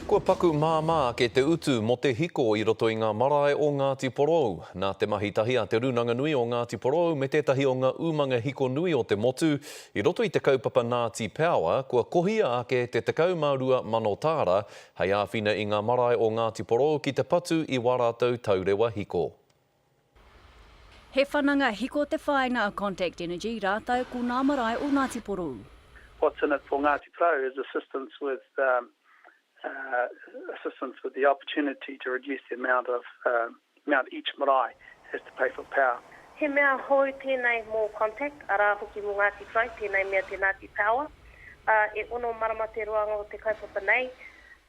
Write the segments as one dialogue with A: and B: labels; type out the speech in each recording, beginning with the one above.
A: Kua paku māmā ake te utu mō te hiko i roto i ngā marae o Ngāti Porou. Nā te mahi tahi a Te Rūnanga Nui o Ngāti Porou me tētahi o ngā umanga hiko nui o te motu i roto i te kaupapa Nāti Power, kua kohia ake te 12,000 tāra hei āwhina i ngā marae o Ngāti Porou ki te patu i wā rātou taurewa hiko.
B: He whananga hiko te whāinga a Contact Energy rātou ko nā marae o Ngāti Porou.
C: What's in it for Ngāti Porou is assistance with assistance with the opportunity to reduce the amount of amount each marae has to pay for power.
D: He mea hou tēnei mō Contact, arā hoki mō Ngāti Porou, tēnei mea te Ngāti Power. Ā, e ono marama te roanga o te kaupapa nei,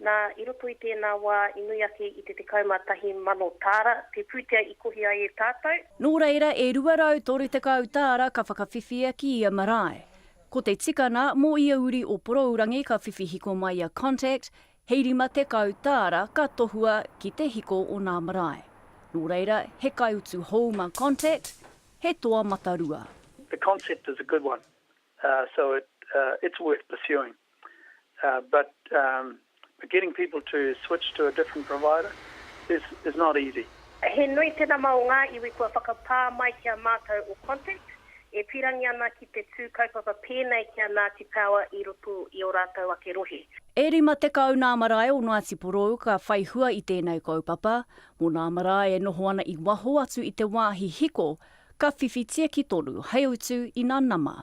D: Nā, i roto i tēnā wā i nui ake i te 11,000 tāra te pūtea i kohi ai e tātou.
B: Nō reira, e 230 tāra ka whakawhiwhia ki ia marae. Ko te tikana, mō ia uri o Porourangi ka whiwhi hiko mai a Contact, he 50 tāra ka tohua ki te hiko o nā marae. Nō reira, he kaiutu hou mā Contact, he toa matarua.
C: The concept is a good one, so it it's worth pursuing. But getting people to switch to a different provider is is not easy.
D: He nui te nama o ngā iwi kua whakapā mai ki a mātou o Contact, e pīrangi ana ki te tū kaupapa pēnei ki a Ngāti Power i roto i ō rātou ake rohe.
B: E 50 nā marae o Ngāti Porou ka whai hua i tēnei kaupapa, mō nā marae e noho ana i waho atu i te wāhi hiko, ka whiwhi tiaki tonu hei utu i nā nama.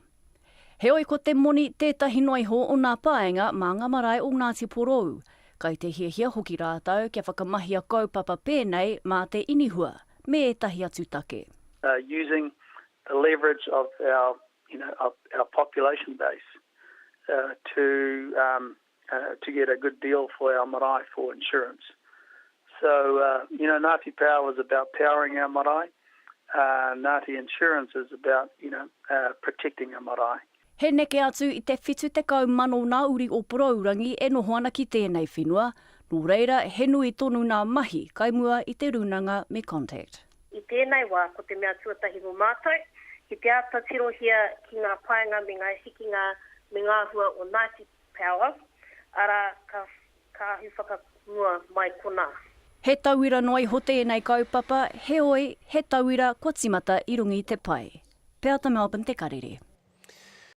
B: Heoi ko te moni tētahi noa iho o nā paenga mā ngā marae o Ngāti Porou. Kai te hiahia hoki rātou kia whakamahia kaupapa pēnei mā te inihua me ētahi atu take.
C: Using the leverage of our you know of our population base to to get a good deal for our marae for insurance. So, you know, Ngāti Power is about powering our marae, Ngāti Insurance is about, you know, protecting our marae.
B: He neke atu i te 70 mano nā uri o Porourangi e noho ana ki tēnei whenua, nō reira he nui tonu nā mahi kai mua i te rūnanga me Contact.
D: I tēnei wā ko te mea tuatahi mō mātou, ki te āta tirohia ki ngā painga me ngā hikinga me ngā hua o Ngāti Power, arā, ka ka ahu whakamua mai konā.
B: He tauira noa iho tēnei kaupapa, heoi, he tauira kua timata i runga i te pai. Peata Melbourne Te Karere.